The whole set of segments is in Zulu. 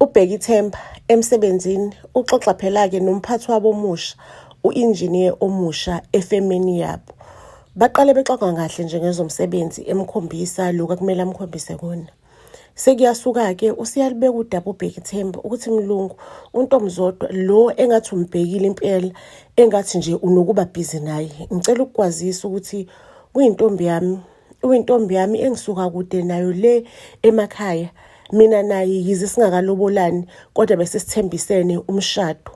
UBhekithemba emsebenzini uxoxa phela-ke nomphathi wabo omusha, u-engineer omusha efemini yabo. Baqale bexoxa kahle nje ngezomsebenzi emkhombisa lokhu akumele amkhombise kona. Sekuyasuka-ke useyalubeka udaba uBhekithemba ukuthi mlungu uNtombizodwa lo engathi umbhekile impela engathi nje unokuba bhizi naye. Ngicela ukukwazisa ukuthi uyintombi yami uyintombi yami engisuka kude nayo le emakhaya mina naye yize singakalobolani kodwa bese sithembisene umshado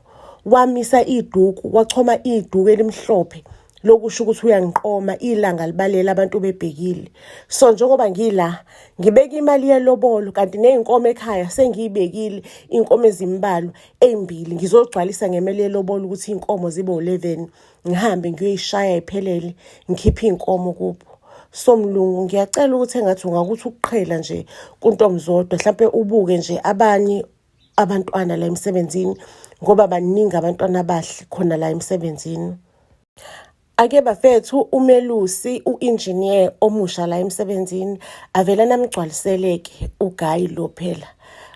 wamisa iduku wachoma iduku elimhlophe lokusho ukuthi uyangiqoma ilanga libalela abantu bebhekile so njengoba ngila ngibeka imali yelobolo kanti ney'nkomo ekhaya sengiyibekile iy'nkomo ezimbalwa ey'mbili ngizogcwalisa ngemali yelobolo ukuthi iy'nkomo zibe u-11 ngihambe ngiyoyishaya iphelele ngikhiphe iy'nkomo kubo so mlungu ngiyacela ukuthi engathi ungakuthi ukuqhela nje kuntombizodwa mhlampe ubuke nje abanye abantwana la emsebenzini ngoba baningi abantwana abahle khona la emsebenzini. Ake bafethu umelusi u-engineer omusha la emsebenzini avele namgcwaliseleke ugayi lo phela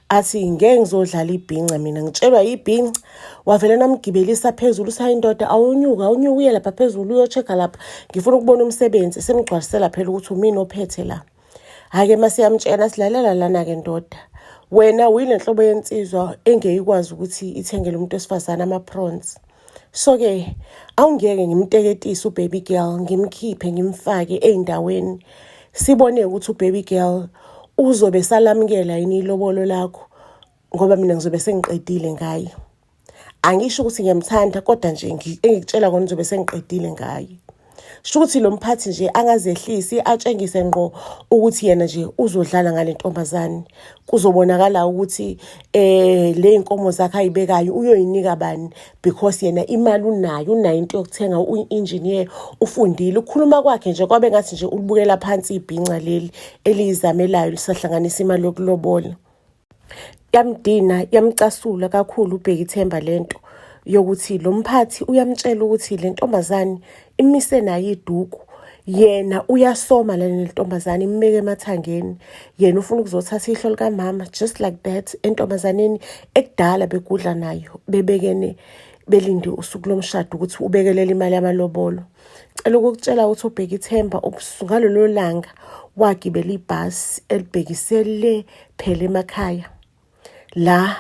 athi ngeke ngizodlala ibhinca mina ngitshelwa ibhinca wavele namgibelisa phezulu usayi indoda awunyuka awunyuka uye lapha phezulu uyo-check-a lapha ngifuna ukubona umsebenzi semgcwalisela phela ukuthi umina ophethe la hhayi-ke masiyamtshela silalela lana-ke ndoda wena uyile nhlobo yensizwa engeyikwazi ukuthi ithengele umuntu wesifazane ama-prawns so-ke awungeke ngimteketise ubaby girl ngimkhiphe ngimfake ey'ndaweni sibone ukuthi ubaby girl uzobe salamukela yini ilobolo lakho ngoba mina ngizobe sengiqedile ngaye angisho ukuthi ngiyamthanda kodwa nje engikutshela kona ngizobe sengiqedile ngaye sho ukuthi lo mphathi nje angazehlisi atshengise ngqo ukuthi yena nje uzodlala ngale ntombazane kuzobonakala ukuthi eh le inkomo zakhe ayibekayo uyoyinika bani because yena imali unayo unayo into yokuthenga u-engineer ufundile ukukhuluma kwakhe nje kwabe ngathi nje ulibukela phansi ibhinca leli eliyizamelayo lisahlanganisa imali yokulobola. Yamdina yamcasula kakhulu uBhekithemba lento yokuthi lo mphathi uyamtshela ukuthi le ntombazane imise nayo iduku yena uyasoma lana lentombazane imbeke emathangeni yena ufuna ukuzothatha ihlo likamama just like that entombazaneni ekudala begudla nayo bebekene belinde usuku lomshado ukuthi ubekelele imali yamalobolo cela ukukutshela ukuthi uBhekithemba ngalolo langa wagibela ibhasi elibhekise le phela emakhaya la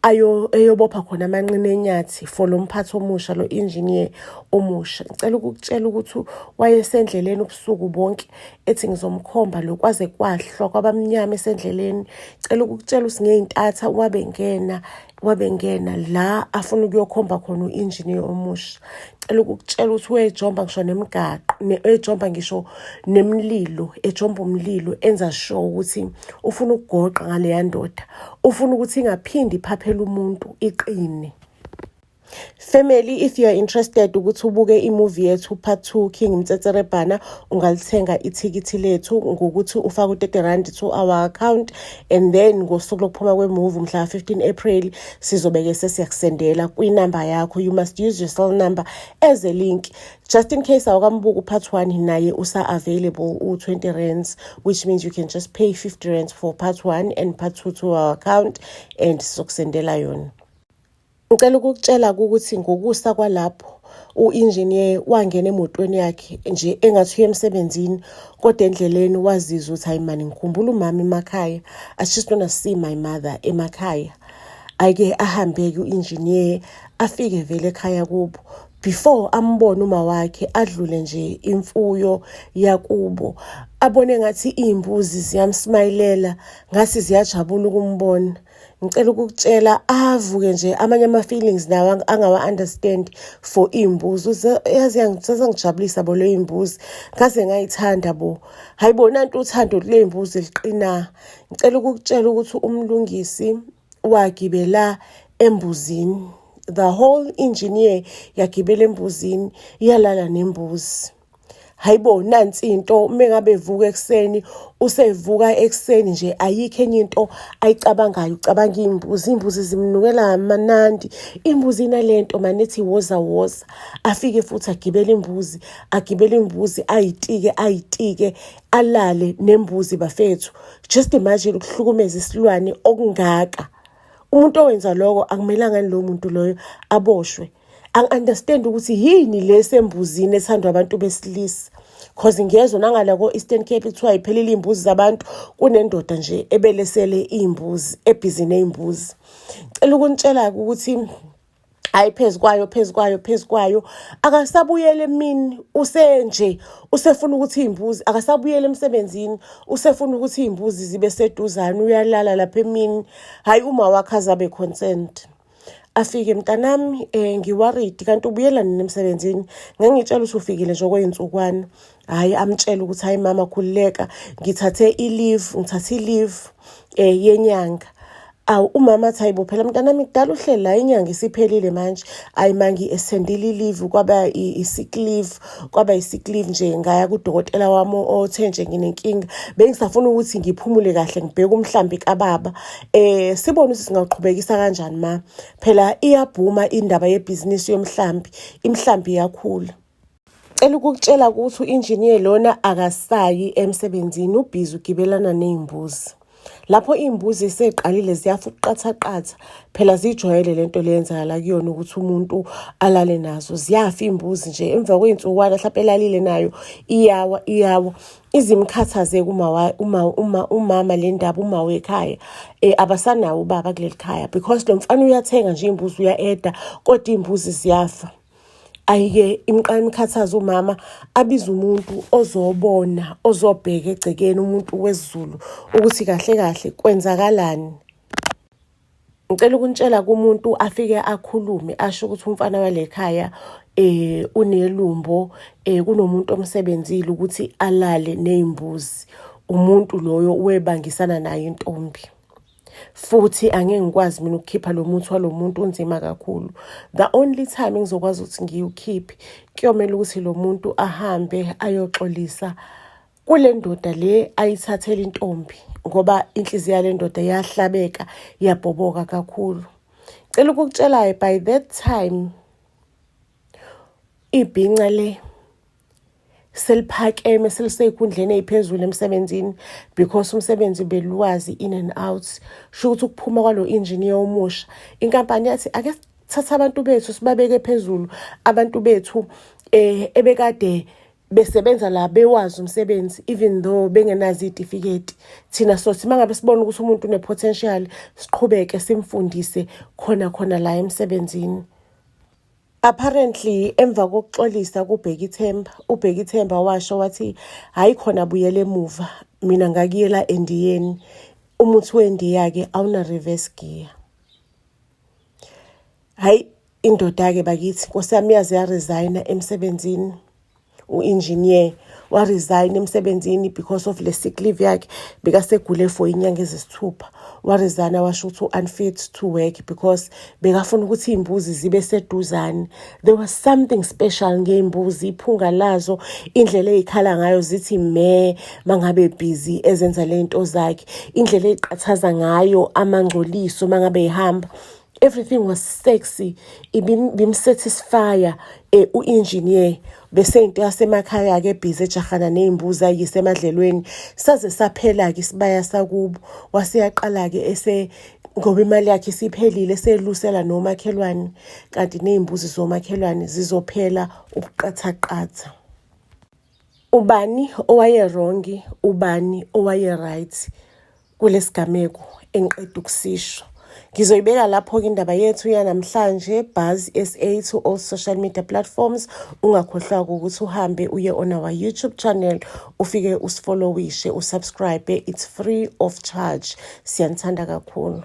ayo eyobopha khona amanqina enyathi for lo mphathi omusha lo engineer omusha ngicela ukukutshela ukuthi wayesendleleni ubusuku bonke ethi ngizomkhomba lo kwaze kwahlwa kwabamnyama esendleleni cela ukukutshela ukuthi ngey'ntatha wabengena wabengena la afuna ukuyokhomba khona u-engineer omusha cela ukukutshela ukuthi uyejomba ngisho nemigaqo ejomba ngisho nemililo ejomba umlilo enza sure ukuthi ufuna ukugoqa ngaleya ndoda ufuna ukuthi ingaphindi iphaphele umuntu iqine. Family, if you are interested ukuthi ubuke imovie yethu part 2 King Mtsetserebhana ungalithenga ithikithi lethu ngokuthi ufake u-30 rand to our account and then ngosuku lokuphuma kwemovie mhla 15 April sizobeke sesiyakusendela kwinamba yakho. You must use your cell number as a link just in case awukambuka upart 1 naye usa-available u-20 rands, which means you can just pay 50 rands for part 1 and part 2 to our account and sizokusendela yona. Ngicela ukukutshela ukuthi ngokusa kwalapho u-engineer wangena emotweni yakhe nje engathi uya emsebenzini kodwa endleleni wazizwa ukuthi hayi mani ngikhumbula umama emakhaya, I just wanna see my mother emakhaya. Ake ahambe-ke u-engineer afike vele ekhaya kubo before ambone uma wakhe adlule nje imfuyo yakubo abone ngathi iy'mbuzi ziyamsmayilela ngathi ziyajabula ukumbona. Ngicela ukukutshela avuke nje amanye ama-feelings nawo angawa-understand for iy'mbuzi yazi zazangijabulisa bo ley'mbuzi ngaze ngayithanda bo. Hhayi bo nantu uthando ley'mbuzi liqina. Ngicela ukukutshela ukuthi uMlungisi wagibela embuzini, the whole engineer yagibela embuzini yalala nembuzi. Hayi bo nansi into mengabe evuka ekuseni usevuka ekuseni nje ayikho enye into ayicabangayo ucabanga iy'mbuzi iy'mbuzi zimnukela manandi imbuzi inalento mane ethi woza woza afike futhi agibele imbuzi agibele imbuzi ayitike ayitike alale nembuzi bafethu. Just imagine ukuhlukumeza isilwane okungaka. Umuntu owenza lokho akumelanga lowo muntu loyo aboshwe. Angi-understand ukuthi yini le sembuzini ethandwa abantu besilisa. Cause ngiyezwa nangala ko-Eastern Cape kuthiwa yiphelile iy'mbuzi zabantu, kunendoda nje ebelesele iy'mbuzi, ebhizi ney'mbuzi. Cela ukunitshela-ke ukuthi hayi, phezu kwayo, phezu kwayo, phezu kwayo, akasabuyele emini, usenje usefuna ukuthi iy'mbuzi, akasabuyele emsebenzini, usefuna ukuthi iy'mbuzi zibe seduzane, uyalala lapha emini. Hhayi, uma wakhe azabe concerned. Afike, "Mntanami, ngi-worried, kanti ubuyela nini emsebenzini? Ngangitshela ukuthi ufikile nje okwey'nsukwana." Hhayi, amtshele ukuthi, "Hhayi mama, khululeka, ngithathe i-leave, ngithathe i-leave yenyanga." Awu, umama athi, "Hayibo phela mntanami, kudala uhleli la, inyanga isiphelile manje." "Ayi ma, ngi-extendile i-leave, kwaba i-sick leave, kwaba i-sick leave nje, ngaya kudokotela wami othe nje nginenkinga, bengisafuna ukuthi ngiphumule kahle, ngibheke umhlambi kababa, sibone ukuthi singaqhubekisa kanjani ma. Phela iyabhuma indaba yebhizinisi yomhlambi, imhlambi iyakhula." Cela ukukutshela ukuthi u-engineer lona akasayi emsebenzini, ubhizi ugibelana ney'mbuzi. Lapho iy'mbuzi sey'qalile ziyafa ukuqathaqatha, phela zijwayele lento le yenzakala kuyona ukuthi umuntu alale nazo. Ziyafa iy'mbuzi nje emva kwey'nsukwana hlampe elalile nayo, iyawa, iyawa. Izimkhathaze uma uma uma umama le ndaba, uma wekhaya. Abasanawo ubaba kuleli khaya because lo mfana uyathenga nje iy'mbuzi, uya-eda, kodwa iy'mbuzi ziyafa. Ayike imkhathaza umama, abize umuntu ozobona, ozobheka egcekeni, umuntu wesiZulu, ukuthi kahle kahle kwenzakalani. Ngicela ukunitshela kumuntu afike akhulume, asho ukuthi umfana wale khaya unelumbo, kunomuntu omsebenzile ukuthi alale ney'mbuzi. Umuntu loyo webangisana naye intombi. Futhi angeke ngikwazi mina ukukhipha lo muthi walo muntu, unzima kakhulu. The only time engizokwazi ukuthi ngiwukhiphe, kuyomele ukuthi lo muntu ahambe ayoxolisa kule ndoda le ayithathela intombi, ngoba inhliziyo yale ndoda yahlabeka, yabhoboka kakhulu. Cela ukukutshela, by that time ibhinca le seliphakeme, selisey'khundleni ey'phezulu emsebenzini because umsebenzi beluwazi in and out. Sho ukuthi ukuphuma kwalo engineer omusha, inkampani yathi ake sithathe abantu bethu sibabeke phezulu, abantu bethu ebekade besebenza la, bewazi umsebenzi even though bengenazo iy'tifiketi. Thina sothi uma ngabe sibona ukuthi umuntu une-potential, siqhubeke simfundise khona khona la emsebenzini. Apparently emva kokuxolisa kuBhekithemba, uBhekithemba washo wathi, "Hhayi khona, buyela emuva, mina ngakuyela endiyeni." Umuthi wendiya-ke awuna reverse gear. Hhayi, indoda-ke bakithi, Nkosi yami, yaze ya-resign-a emsebenzini. U-engineer wa-resign emsebenzini because of le sick leave yakhe, bekasegule for inyanga ezisithupha. Wa-resign-a, washo ukuthi u-unfit to work because bekafuna ukuthi iy'mbuzi zibe seduzane. There was something special ngey'mbuzi, iphunga lazo, indlela ey'khala ngayo zithi me mangabe busy ezenza le nto zakhe, indlela ey'qathaza ngayo amangcoliso mangabe ehamba. Everything was sexy, ibim-satisfy-a u-engineer. Bese into yasemakhaya-ke, ebhizi ejahana ney'mbuzi ayise emadlelweni, saze saphela-ke isibaya sakubo. Waseyaqala-ke ese ngoba imali yakhe isiphelile, eselusela nomakhelwane, kanti ney'mbuzi zomakhelwane zizophela ubuqathaqatha. Ubani owaye-wrong, ubani owaye-right kulesigameko engiqeda ukusisho? Ngizoyibeka lapho-ke indaba yethu yanamhlanje. Buzz SA to all social media platforms. Ungakhohlwa ukuthi uhambe uye on our YouTube channel, ufike usifollowishe, usubscribe. It's free of charge. Siyanithanda kakhulu.